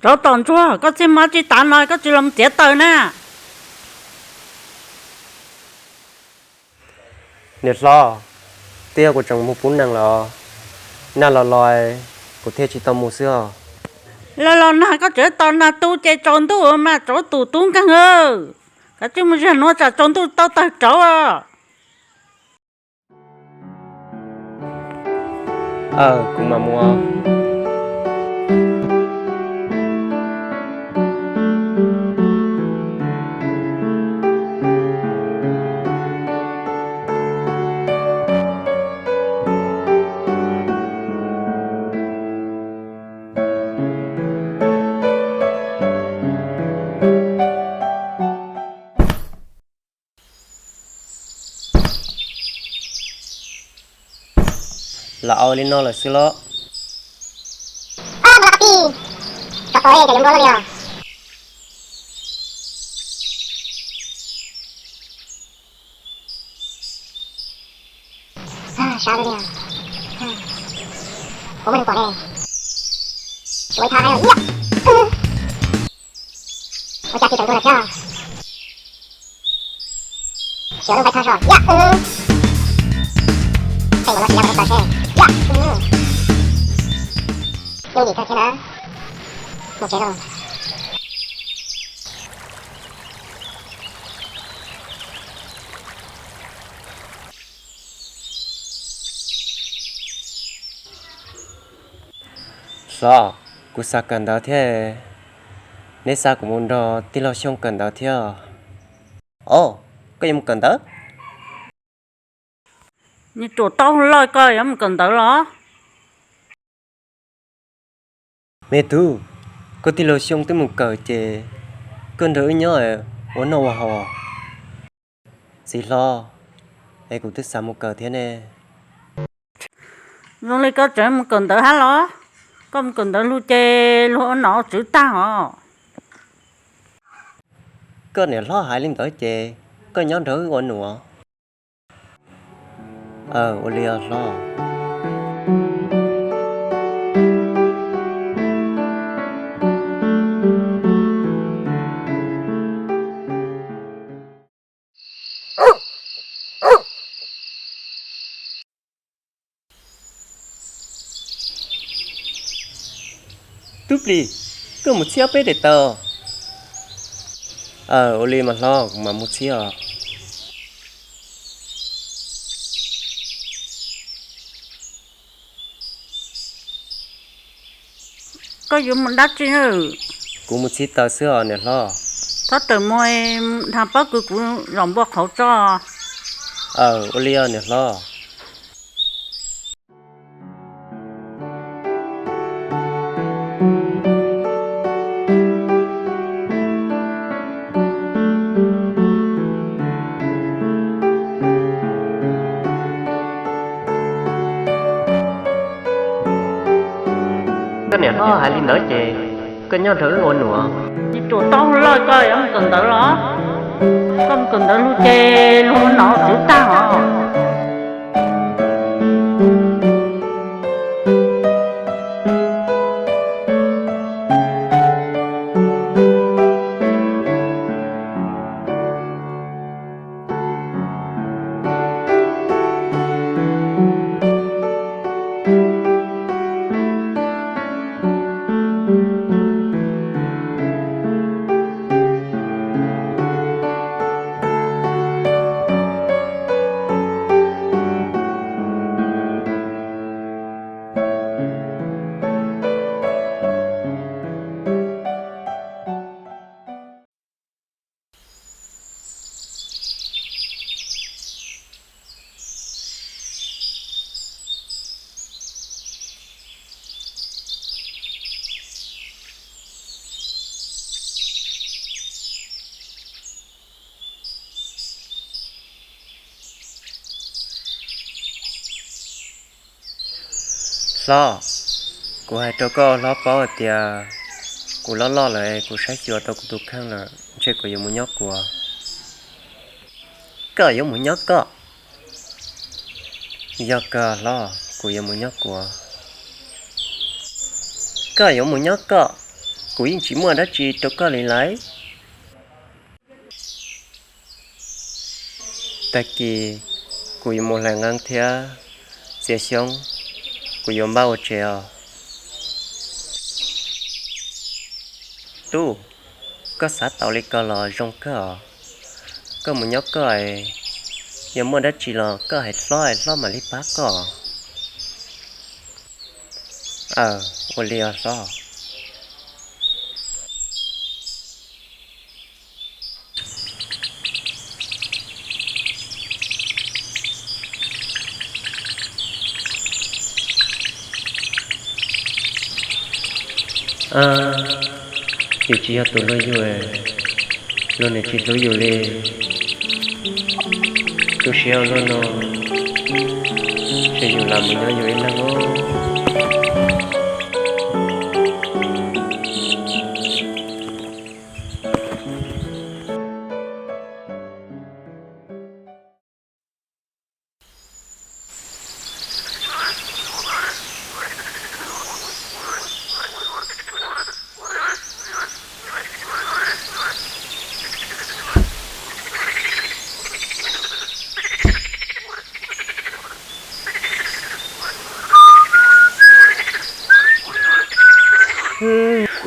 Tsov tom ntsuag, koj txij hmo tsis tav no koj tsis los txiav taws na. Niam hlob, twb yog kuv tseem mus pub nees los, nag los los kuv thiaj tsis tau mus xwb os. Los los nag koj tseem tos nag tu ces tsaus ntuj mas tsaus tus tub nkeeg. Kav tsij mus zig nuav tsam tsaus ntuj tau tawg rauv. Aw, kuv mam mus. Los ua li no lawm xwb los? Ob, npua tab tij, tsov tau ces yuav npua li os. Sab li, kuv muaj neeg pom ne. Suav ib thab, ua cas tsis tseem nrug lawm thiab. Suav lub nqaij thaj zog, yam, pheej ua no tsis yam rau seb, yam, yooj yim kawg thiab na. Mus tsev lauj. Hlob, kuv xav kawm ntawv thiab, neb xa kuv mus nrog tij laug Xyooj kawm ntawv thiab. Os, koj yuav mus kawm ntawv? Nws ruam tau loj koj yuav mus kawm ntawv los? Me tub, koj tij laug Xyooj twb mus kawm ces koj nrog wb nyob ua noj ua haus. Txiv hlob, es kuv twb xav mus kawm thiab ne. Zoo li koj tseem mus kawm ntawv hab los? Koj mus kawm ntawv lug ces luag ua nom ua tswv tag os. Koj niam hlob hais li ntawd ces koj nyob nrog wb ua num. Aw, ua li os hlob. Tub Plis, koj mus txhib ob peb daim taws. Aw, ua li mas hlob, kuv mam mus txhib os. Koj yuav mus dab tsi? Kuv mus txhib taws xwb os niam hlob. Txhob tawm mus, dhas pob kws kuv zom npua qhauv tso. Aw, ua li os niam hlob. Koj niam hlob hais li ntawd ces koj nyob nrog wb ua num. Tsis ruam tau loj koj yuav mus kawm ntawv los? Koj mus kawm ntawv lug ces luag ua nom ua tswv tag os. Hlob, kuv hais rau koj hlob paub hais tias kuv loj loj lawm, kuv saib xyuas tau kuv tus kheej lawm, ntshe kuv yuav mus nyob kuv. Koj yuav mus nyob koj? Yog kawg hlob, kuv yuav mus nyob kuv. Koj yuav mus nyob koj, kuv yeej tsis muaj dab tsi rau koj li lawm. Tag kis kuv yuav mus hlais nqeeb thiab txiav xyoob, kuv yuav npaj ua tsev os. Tub, koj xav tau li ko los zoo kawg os. Koj mus nyob koj, yog muaj dab tsi los koj hais hlob, hlob mam li pab koj. Aw, ua li os hlob. Yus tsis yog tus luag yug, luag nim tsis hlub yus li. Tu siab ua luaj no, ces yus lam mus nyob yus ib leeg os.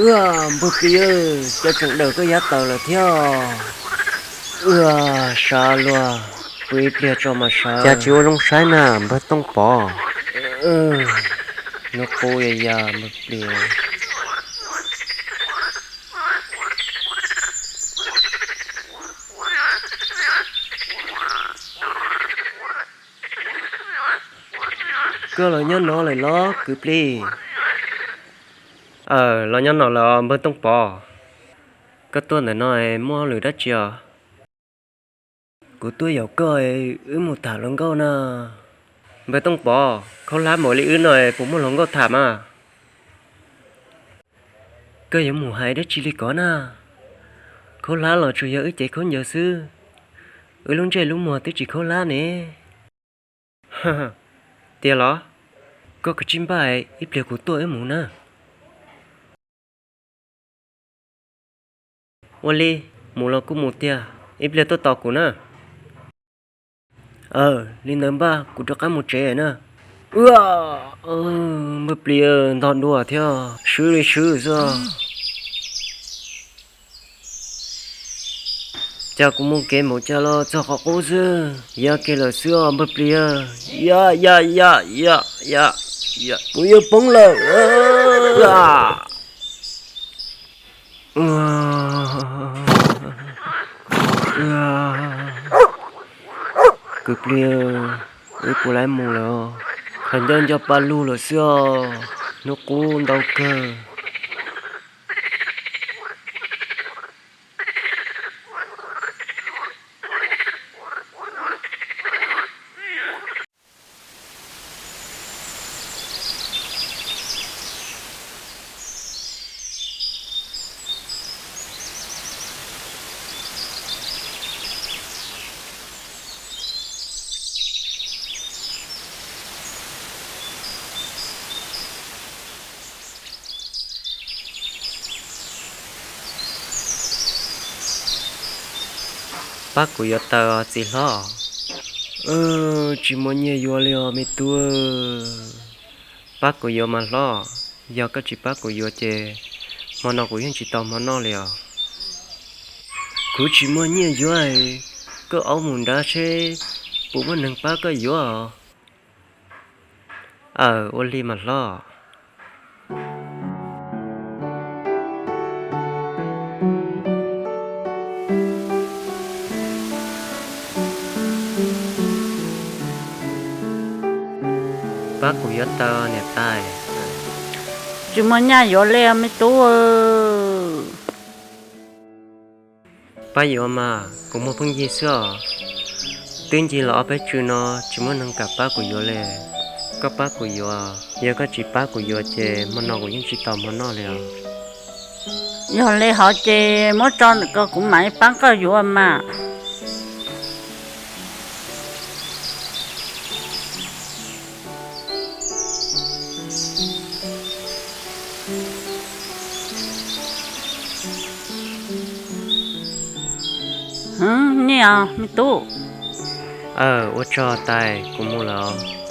Wb npawg plis, cov tseem dawm koj yav tawm lawm thiab. Wb sab luag, pw ib pliag tso mas sawv. Cas tsis ua zoo saib na npawg Tooj Pov? Hnub qub ya ya npawg plis. Koj los nyob no lawm los kwv plig? Aw, los nyob no lawm npawg Tooj Pov. Koj tuaj ntawm no muaj hauj lwm dab tsi os? Kuv tuaj yaum koj wb mus tham hluas nkauj na. Npawg Tooj Pov, khaub hlab npaum li wb no puas muaj hluas nkauj tham mas? Koj yuav mus hais dab tsi li ko na? Khaub hlab los tsuas yog wb cev khaub ncaws xwb, wb lub ntsej lub muag twb tsis khaub hlab ne. Tiag los? Koj kav tsij npaj, ib pliag kuv tuaj wb mus na. Ua li, mus los kuj mus tiag, ib pliag tuaj tos kuv na. Aw, li ntawd npaj kuv rov qab mus tsev na. Npawg plis, ntog dua thiab, swb li swb xwb. Cas kuv mus kev npaum cas los txog qhov qub xwb, ya kiag lawm xwb os npawg plis. Ya ya ya ya ya, kuv yuav poob lawm. Kwv plig, wb kuj lawv mus lawm, qhov ncauj nco pa lug lawm xwb os, hnub qub ntau kawg. Pab kuv yuav taws os txiv hlob. Tsis muaj nyiaj yuav li os me tub. Pab kuv yuav mas hlob, yog koj tsis pab kuv yuav ces hmo no kuv yeej tsis tau hmo noj li os. Kuv tsis muaj nyiaj yuav, koj aub mus nrad seb puas muaj neeg pab koj yuav os. Aw, ua li mas hlob. Pab kuv yuav taws niam tais. Tsis muaj nyiaj yuav li me tub. Pab yuav mas, kuv muaj phooj ywg xwb os. Twb ncig los ob peb tsw no tsis muaj neeg kam pab kuv yuav li. Koj pab kuv yuav, yog koj tsis pab kuv yuav ces hmo no kuv yeej tsis tau mov noj li os. Yog li hov ces muab tso ntawm ko kuv mam li pab koj yuav mas. Niam, me tub. Aw, ua tsaug tais, kuv mus lawm os.